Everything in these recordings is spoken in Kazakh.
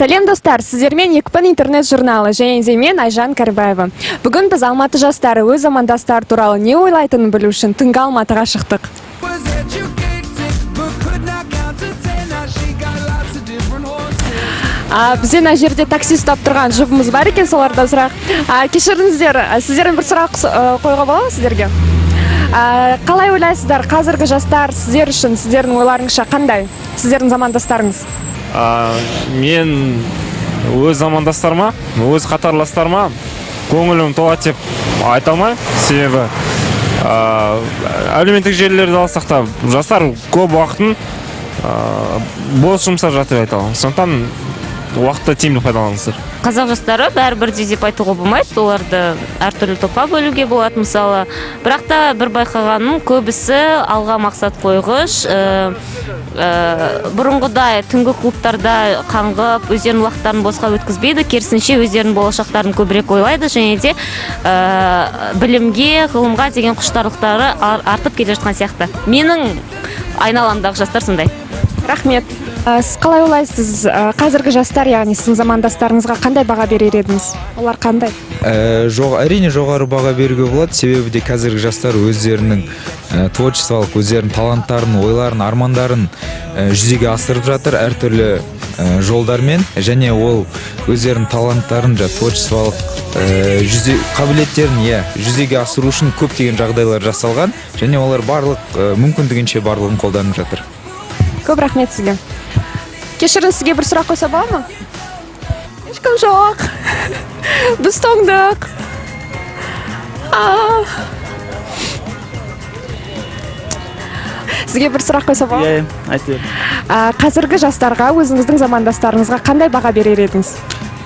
Сәлем, достар! Сіздермен «Екпін» интернет журналы және де мен, Айжан Кәрібаева. Бүгін біз Алматы жастары өз замандастары туралы не ойлайтынын білу үшін түнгі Алматыға шықтық. Was educated but could not count to 10. Now she got lots of different horses. Бізде мына жерде такси ұстап тұрған жұбымыз бар екен, солардан сұрақ. Кешіріңіздер, сіздерден бір сұрақ қоюға бола ма сіздерге? Қалай ойлайсыздар, қазіргі жастар сіздер үшін, сіздердің ойларыңызша қандай? Сіздердің замандастарыңыз? Мен өз замандастарыма, өз қатарластарыма көңілім толады деп айта алмаймын, себебі әлеуметтік желілерді алсақ та, жастар көп уақытын бос жұмсап жатыр деп айта аламын. Сондықтан уақытты тиімді пайдаланыңыздар. Қазақ жастары бәрі бірдей деп айтуға болмайды, оларды әртүрлі топқа бөлуге болады, мысалы. Бірақ та бір байқағаным, көбісі алға мақсат қойғыш, бұрынғыдай түнгі клубтарда қаңғып, өздерінің уақыттарын босқа өткізбейді, керісінше, өздерінің болашақтарын көбірек ойлайды және де білімге, ғылымға деген құштарлықтары артып келе жатқан сияқты. Менің айналамдағы жастар сондай. Рахмет. Сіз қалай ойлайсыз, қазіргі жастар, яғни сіздің замандастарыңызға қандай баға берер едіңіз? Олар қандай? Жоқ, әрине, жоғары баға беруге болады, себебі де қазіргі жастар өздерінің творчестволық, өздерінің таланттарын, ойларын, армандарын жүзеге асырып жатыр әртүрлі жолдармен және ол өздерінің таланттарын, творчестволық қабілеттерін, иә, жүзеге асыру үшін көптеген жағдайлар жасалған және олар барлық мүмкіндігінше барлығын қолданып жатыр. Көп рахмет сізге. Кешіріңіз, сізге бір сұрақ қойса бола ма? Ешкім жоқ. Біз тоңдық. Сізге бір сұрақ қойса бола ма? Иә, айта бер. Қазіргі жастарға, өзіңіздің замандастарыңызға қандай баға берер едіңіз?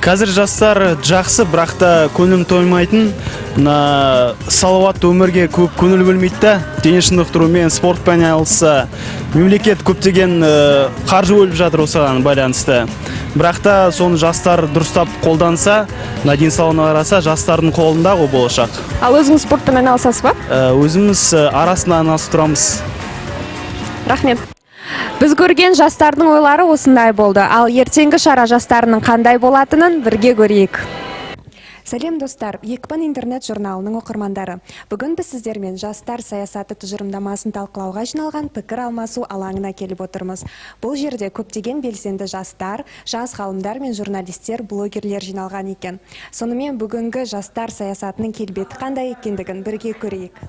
Қазір жастар жақсы, бірақ та көңілім тоймайтын, мына салауатты өмірге көп көңіл бөлмейді да, дене шынықтырумен, спортпен айналысса. Мемлекет көптеген қаржы бөліп жатыр осыған байланысты. Бірақ та соны жастар дұрыстап қолданса, мына денсаулығына қараса, жастардың қолында ғой болашақ. Ал өзіңіз спортпен айналысасыз ба? Өзіміз арасында айналысып тұрамыз. Рахмет. Біз көрген жастардың ойлары осындай болды. Ал ертеңгі шара жастарының қандай болатынын бірге көрейік. Сәлем, достар! «Екпін» интернет журналының оқырмандары. Бүгін біз сіздермен жастар саясаты тұжырымдамасын талқылауға жиналған пікір алмасу алаңына келіп отырмыз. Бұл жерде көптеген белсенді жастар, жас ғалымдар мен журналистер, блогерлер жиналған екен. Сонымен, бүгінгі жастар саясатының келбеті қандай екендігін бірге көрейік.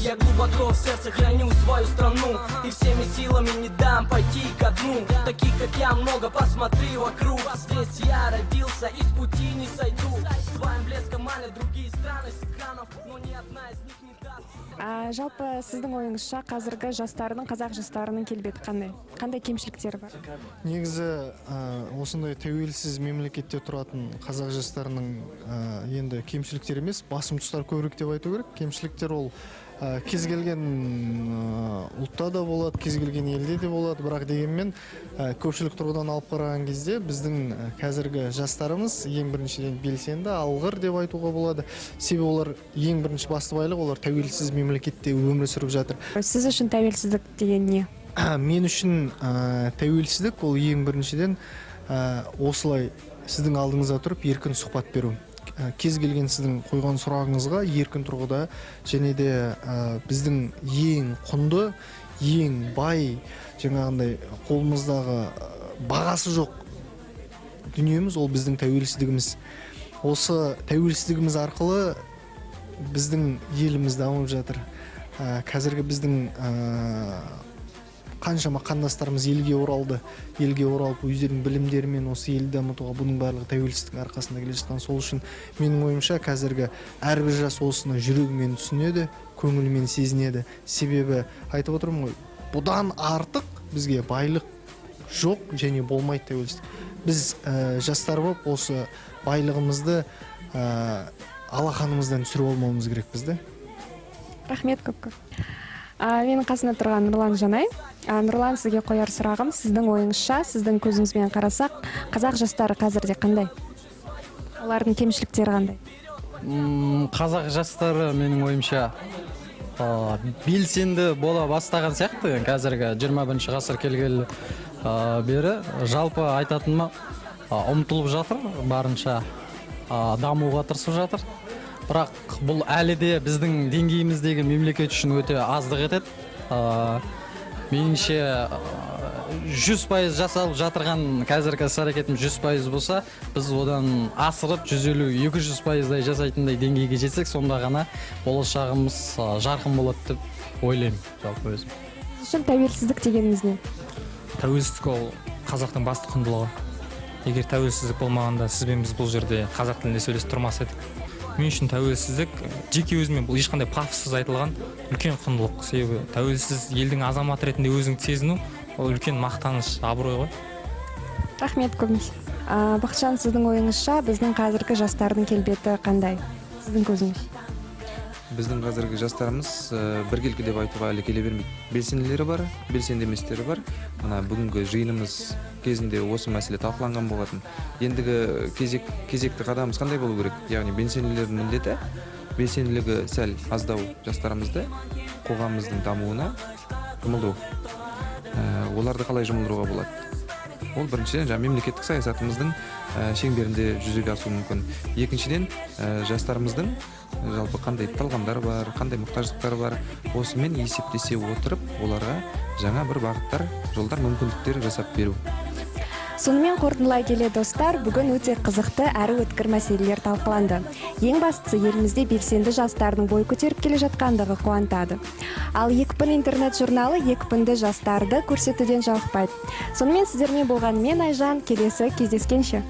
Я глубоко в сердце храню свою страну и всеми силами не дам пойти ко дну. Таких, как я, много, посмотри вокруг. Здесь я родился и с пути не сойду. Своим блеском манят другие страны с экранов, но ни одна из них не даст. Жалпы, сіздің ойыңызша, қазіргі жастардың, қазақ жастарының келбеті қандай? Қандай кемшіліктері бар? Негізі, осындай тәуелсіз мемлекетте тұратын қазақ жастарының енді кемшіліктер емес, басым тұстар көбірек деп айту керек. Кемшіліктер ол кез келген ұлтта да болады, кез келген елде де болады, бірақ дегенмен көпшілік тұрғыдан алып қараған кезде біздің қазіргі жастарымыз, ең біріншіден, белсенді, алғыр деп айтуға болады, себебі олар, ең бірінші басты байлық, олар тәуелсіз мемлекетте өмір сүріп жатыр. Сіз үшін тәуелсіздік деген не? Мен үшін тәуелсіздік ол, ең біріншіден, осылай сіздің алдыңызда тұрып еркін сұхбат беру. Кез келген сіздің қойған сұрағыңызға еркін тұрғыда және де біздің ең құнды, ең бай, жаңағындай қолымыздағы бағасы жоқ дүниеміз, ол біздің тәуелсіздігіміз. Осы тәуелсіздігіміз арқылы біздің еліміз дамып жатыр. Қазіргі біздің қаншама қандастарымыз елге оралды, елге оралып, өздерінің білімдерімен осы елді дамытуға, бұның барлығы тәуелсіздіктің арқасында келе жатқан. Сол үшін, менің ойымша, қазіргі әрбір жас осыны жүрегімен түсінеді, көңілімен сезінеді, себебі айтып отырмын ғой, бұдан артық бізге байлық жоқ және болмайды. Тәуелсіздік. Біз жастар болып осы байлығымызды алақанымыздан түсіріп алмауымыз керекпіз да. Рахмет көп көп. Менің қасымда тұрған Нұрлан Жанай. Нұрлан, сізге қояр сұрағым: сіздің ойыңызша, сіздің көзіңізбен қарасақ, қазақ жастары қазірде қандай, олардың кемшіліктері қандай? Қазақ жастары, менің ойымша, белсенді бола бастаған сияқты енді қазіргі 21 ғасыр келгелі бері. Жалпы айтатыным, ұмтылып жатыр барынша, дамуға тырысып жатыр, бірақ бұл әлі де біздің деңгейіміздегі мемлекет үшін өте аздық етеді. Меніңше, 100% жасалып жатырған қазіргі іс әрекетіміз 100% болса, біз одан асырып 150-200%-дай жасайтындай деңгейге жетсек, сонда ғана болашағымыз жарқын болады деп ойлаймын жалпы өзім. Сіз үшін тәуелсіздік дегеніміз не? Тәуелсіздік — ол қазақтың басты құндылығы. Егер тәуелсіздік болмағанда, сіз бен біз бұл жерде қазақ тілінде сөйлесіп тұрмас едік. Мен үшін тәуелсіздік, жеке өзіме, бұл ешқандай пафоссыз айтылған үлкен құндылық, себебі тәуелсіз елдің азаматы ретінде өзіңді сезіну — ол үлкен мақтаныш, абырой ғой. Рахмет көбінесе. Бақытжан, сіздің ойыңызша, біздің қазіргі жастардың келбеті қандай, сіздің көзіңізше? Біздің қазіргі жастарымыз біркелкі деп айтуға әлі келе бермейді. Белсенділері бар, белсенді еместері бар. Мына бүгінгі жиынымыз кезінде осы мәселе талқыланған болатын. Ендігі кезекті қадамымыз қандай болу керек? Яғни белсенділердің міндеті белсенділігі сәл аздау жастарымызды қоғамымыздың дамуына жұмылдыру. Оларды қалай жұмылдыруға болады? Ол біріншіден, жаңа мемлекеттік саясатымыздың шеңберінде жүзеге асуы мүмкін. Екіншіден, жастарымыздың жалпы қандай талғамдары бар, қандай мұқтаждықтары бар, осымен есептесе отырып, оларға жаңа бір бағыттар, жолдар, мүмкіндіктер жасап беру. Сонымен, қорытындылай келе, достар, бүгін өте қызықты әрі өткір мәселелер талқыланды. Ең бастысы, елімізде белсенді жастардың бой көтеріп келе жатқандығы қуантады. Ал «Екпін» интернет журналы екпінді жастарды көрсетуден жалықпайды. Сонымен, сіздермен болған мен, Айжан, келесі кездескенше.